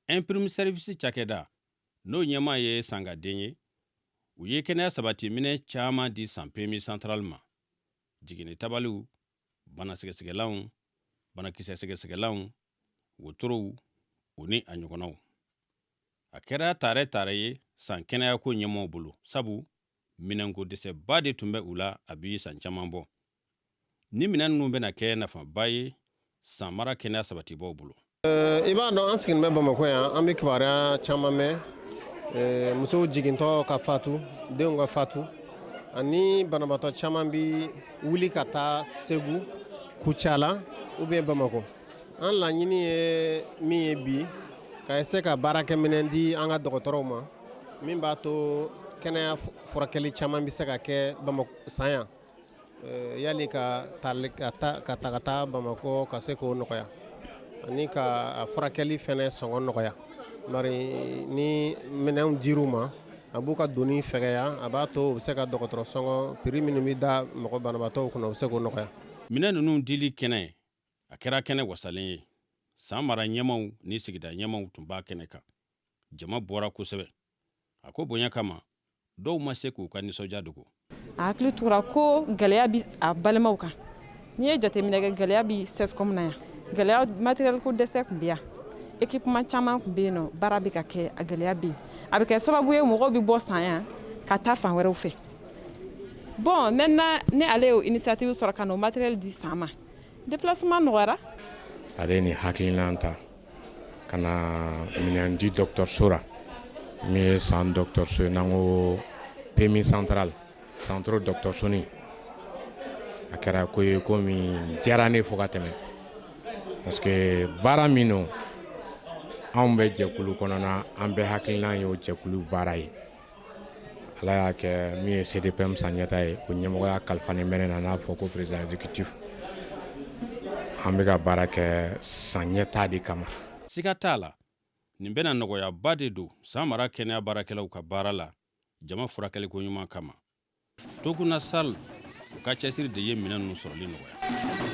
Imprime Service cakɛda, n'o ɲɛmaa ye Sangaden ye, u ye kɛnɛya sabati minɛn caman di San PMI Central ma: jiginni tabaliw, bana sɛgɛsɛgɛlanw, banakisɛ sɛgɛsɛgɛlanw, wotorow, o ni a ɲɔgɔnnaw. A kɛra taarɛ taarɛ ye San kɛnɛyako ɲɛmɔgɔw bolo, sabu minɛnko dɛsɛba de tun bɛ u la a bi san caman bɔ. Ni minɛn ninnu bɛna kɛ nafaba ye San mara kɛnɛya sabatibaw bolo. I b'a dɔn, an sigilen bɛ Bamakɔ yan, an bɛ kibaruya caman mɛn, musow jigintɔ ka fatu, denw ka fatu, ani banabaatɔ caman bɛ wuli ka taa Segu, Kucala ou bien Bamakɔ. An laɲini ye min ye bi, ka se ka baarakɛminɛn di an ka dɔgɔtɔrɔw ma, min b'a to kɛnɛya furakɛli caman bɛ se ka kɛ Bamakɔ San yan, yali ka ka ta ka taa Bamakɔ, ka se k'o nɔgɔya ani ka furakɛli fɛnɛ sɔngɔ nɔgɔya. Bari ni minɛnw dir'u ma, a b'u ka doni fɛgɛya, a b'a to u bɛ se ka dɔgɔtɔrɔ sɔngɔ, prix minnu bɛ da mɔgɔ banabaatɔw kunna, u bɛ se k'o nɔgɔya. Minɛn ninnu dili kɛnɛ, a kɛra kɛnɛ wasalen ye. San mara ɲɛmaw ni sigida ɲɛmaw tun b'a kɛnɛ kan. Jama bɔra kosɛbɛ. A ko bonya kama, dɔw ma se k'u ka nisɔndiya dogo. A hakili tora ko gɛlɛya bi a balimaw kan. N'i ye jateminɛ kɛ, gɛlɛya bi CSCOM na yan. Gɛlɛya matériel ko dɛsɛ tun bɛ yan, équipement caman tun bɛ yen nɔ, baara bɛ ka kɛ, a gɛlɛya bɛ yen. A bɛ kɛ sababu ye mɔgɔw bɛ bɔ San yan ka taa fan wɛrɛw fɛ. Bon, maintenant ni ale y'o initiative sɔrɔ ka n'o matériel di San ma, déplacement nɔgɔyara. Ale ni hakilina ta ka na minɛn di dɔgɔtɔrɔso la, min ye San dɔgɔtɔrɔso ye, n'an ko PMI Central, centre dɔgɔtɔrɔsoni. A kɛra ko ye ko min diyara ne fo ka tɛmɛ, parce que baara min don, anw bɛ jɛkulu kɔnɔna, an bɛɛ hakilina ye o jɛkulu baara ye. Ala y'a kɛ, min ye CDPM Sanɲɛta ye, o ɲɛmɔgɔya kalifa bɛ ne na, n'a fɔ ko président exécutif. An bɛ ka baara kɛ san ɲɛta de kama. Siga t'a la, nin bɛna nɔgɔyaba de don San mara kɛnɛya baarakɛlaw ka baara la jama furakɛliko ɲuman kama. Tokuna Sal, u ka cɛsiri de ye minɛn ninnu sɔrɔli nɔgɔya.